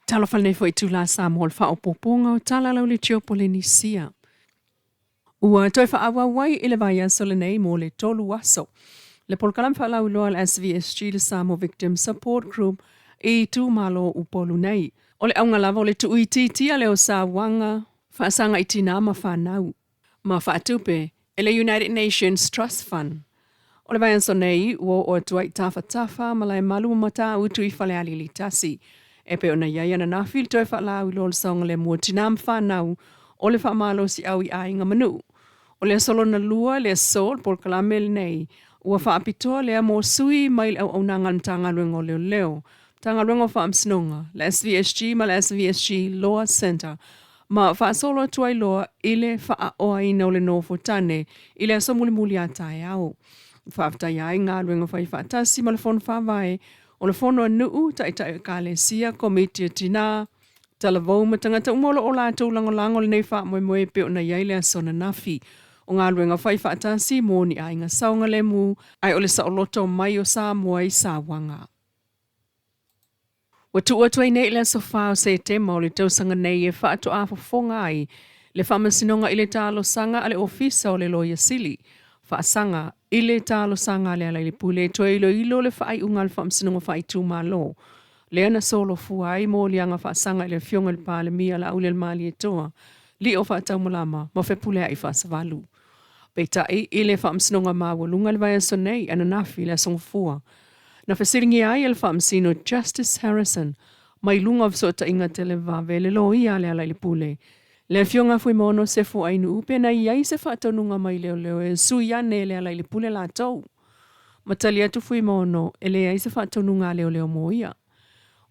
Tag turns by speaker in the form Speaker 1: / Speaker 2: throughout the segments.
Speaker 1: Talofa lenei foi itulā Samoa o le faaopoopoga o tala lauleitio Polenisia. Ua toe faaauau ai i le vaiaso lenei mo le 3 aso le polokalame faalauiloa a le SVSG le Samoa Victim Support Group i itumalo o Upolu nei. O le auga lava o le tuuitiitia lea o sauaga faasaga i tinā ma fanau ma faatupe e le United Nations Trust Fund. O le vaiaso nei ua oo atu ai i Tafatafa, Malaemalu ma Matautu i Falealili 1. E pei ona i ai ananafi le toe faalauiloa o le saogalemu o tinā ma fanau o le faamalosiau i aiga ma nuu. O le aso lona lua le aso o le polokalame lenei ua faapitoa lea mo sui mai le auaunaga a le Matagaluega o Leoleo, Matagaluega o Faamasinoga, le SVSG ma le SVSG Law Centre ma faasolo atu ai loa i le faaoaina o le nofo tane i le aso mulimuli a taeao. Faafetaia ai galuega fai faatasi ma le Fono Faavae o le Fono a Nuu, Taitai o Ekalesia, Komiti a Tinā, Talavou ma tagata uma o lo o latou lagolago lenei faamoemoe e pei ona i ai le aso ananafi o galuega fai faatasi mo ni aiga saogalemu ae o le saoloto mai o Samoa i sauaga. Ua tuu atu ai nei i le aso 4 o Setema o le tausaga nei e faatoa fofoga ai le Faamasinoga i le talosaga a le Ofisa o le Loia Sili faasaga i le talosaga a Lealailepule e toe iloilo le faaiuga a le Faamasinoga Faaitumalo lea na solofua ai moliaga faasaga i le Afioga i le Palemia Laaulialemalietoa Lio Faataumalama ma Fepuleai Faasavalu. Peitai, i le Faamasinoga Maualuga i le vaiaso nei, ananafi i le Aso Gafua, na fesiligia ai e le Faamasino Justice Harrison mai luga o fesootaiga televave le loia a Lealailepule, le Afioga a Fuimaono Sefo Ainuu pe na i ai se faatonuga mai leoleo e sui ane e Lealailepule latou. Ma tali atu Fuimaono e leai se faatonuga a leoleo mo ia.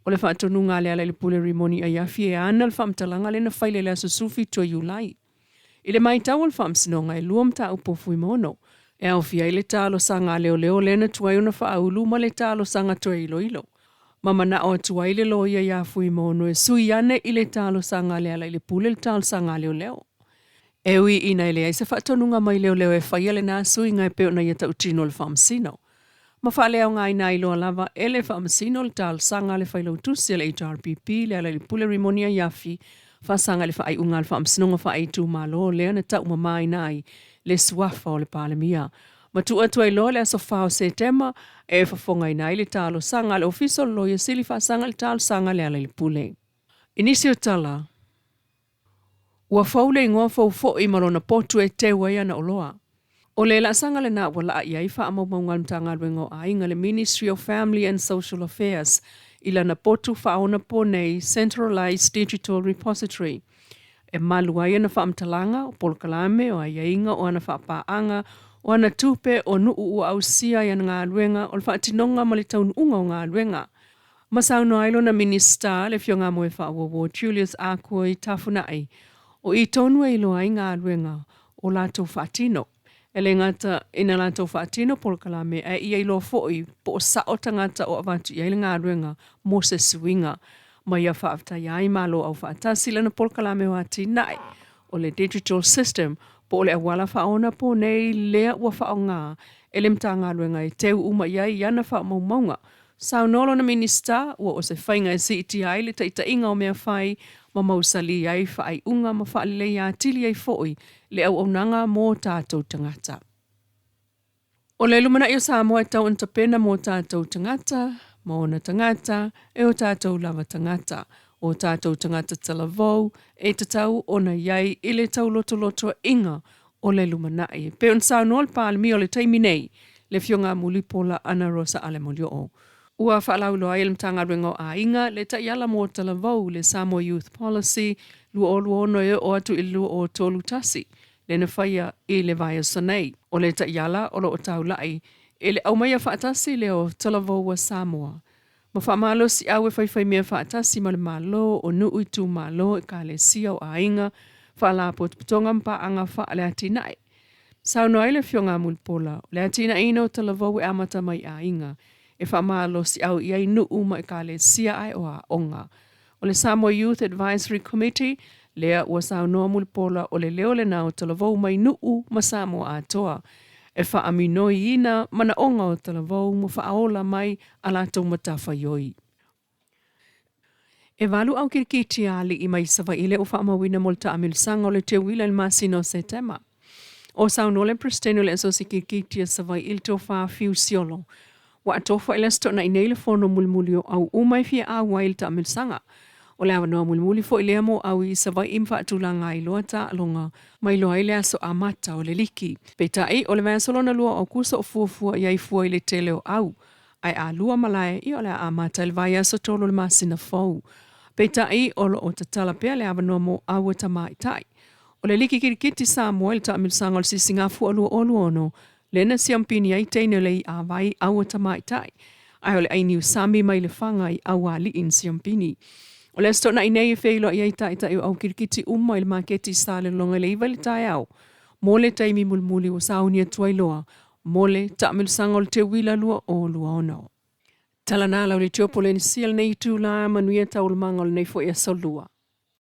Speaker 1: O le faatonuga a Lealailepule Rimoni Aiafi e ana le faamatalaga lea na faila i le aso 17 o Iulai. I le matau a le Faamasinoga, e 2 mataupu o Fuimaono, e aofia ai le talosaga a leoleo lea na tuai ona faaulu ma le talosaga toe iloilo. Ma manao atu ai le loia iā Fuimaono e sui ane i le talosaga a Lealailepule le talosaga a leoleo. E ui ina e leai se faatonuga mai leoleo e faia lena suiga e pei ona ia tautino le Faamasino. Ma faaleaogaina ai loa lava e le Faamasino le talosaga a le Failautusi a le HRPP, Lealailepule Rimoni Aiafi, faasaga i le faaiuga a le Faamasinoga Faaitumalo lea na taumamaina ai le suafa o le Palemia. Ma tuu atu ai loa le aso 4 o Setema e fofogaina ai le talosaga a le Ofisa o le Loia Sili faasaga i le talosaga a Lealailepule. I nisi o tala, ua fou le igoa fou foi ma lona potu e teu ai ana oloa. O le laasaga lena ua laa i ai faamaumauga a le Matagaluega o Aiga, le Ministry of Family and Social Affairs, i lana potu faaonaponei, Centralised Digital Repository, e malu ai ana faamatalaga, o polokalame, o aiaiga, o ana faapaaga, o ana tupe, o nuu ua ausia ai ana galuega, o le faatinoga ma le taunuuga o galuega. Ma saunoa ai lona Minisita, le Afioga a Moefaauouo Julius Akuoi Tafuna'i, o i tonu e iloa ai galuega o latou faatino. E le gata ina latou faatino polokalame, ae ia iloa foi po o sao tagata o avatu i ai le galuega mo se suiga. Ma ia faafetaia ai Malo Aufaatasi lana polokalame o atinae o le Digital System po o le auala faaonaponei lea ua faaaoga e le Matagaluega e teu uma i ai ana faamaumauga. Saunoa lona Minisita, ua o se faiga e siitia ai le taitaiga o mea fai ma mausali ai faaiuga ma faaleleia atili ai foi le auaunaga mo tatou tagata. O le lumanai o Samoa e tau ona tapena mo tatou tagata, ma ona tagata, e o tatou lava tagata, o tatou tagata talavou, e tatau ona i ai i le taulotolotoaiga o le lumanai. E pei ona saunoa le Palemia o le taimi nei, le Afioga a Mulipola Anarosa Alemolioo. Ua faalauiloa ai e le Matagaluega o Aiga le taiala mo talavou, le Samoa Youth Policy 2026 e oo atu i le 2031, lea na faia i le vaiaso nei. O le taiala o lo o taulai i le aumaia faatasi lea o talavou a Samoa ma faamalosiau e faifaimea faatasi ma le Malo, o nuu, itumalo, ekalesia, o aiga, faalapotopotoga ma paaga faaleatinae. Saunoa ai le Afioga a Mulipola, o le atinaeina o talavou e amata mai aiga, e faamalosiau i ai nuu ma ekalesia ae o aoga. O le Samoa Youth Advisory Committee, lea ua saunoa Mulipola o le leo lena o talavou mai nuu ma Samoa atoa, e faaaminoiina manaoga o talavou ma faaola mai a latou matafaioi. E valu au kirikiti a alii mai Savaii lea ua faamauina mo le taamilosaga o le teuila i le masina o Setema. O saunoa le Peresetene o le Asosi Kirikiti a Savaii i le Tofa Fiu Siolo, ua atofa i le Aso Toonai nei le fono mulimuli o au uma e fia auai i le taamilosaga. O le avanoa mulimuli foi lea mo au i Savaii ma faatulaga ai loa taaloga ma iloa ai le aso amata o le liki. Peitai, o le vaiaso lona lua o Aukuso o fuafua i ai fua i le tele o au, ae a lua malae, ia o le a amata i le vaiaso tolu o le masina fou. Peitai, o lo o tatala pea le avanoa mo au a tamaitai. O le Liki Kirikiti Samoa i le taamilosaga o le Sisigafua 2026, lea na siampini ai teine o le Iavai au a tamaitai, ae o le ai niusami mai Lefaga i aualii na siampini. O le Aso Toonai nei e feiloai ai taitai o au kirikiti uma i le maketi i Salelologa i le 9 i le taeao mo le taimi mulimuli ua sauni atu ai loa mo le taamilosaga o le Teuila 2026. Tala na lau le tio Polenisia lenei itula, manuia taualumaga o lenei foi aso Lua.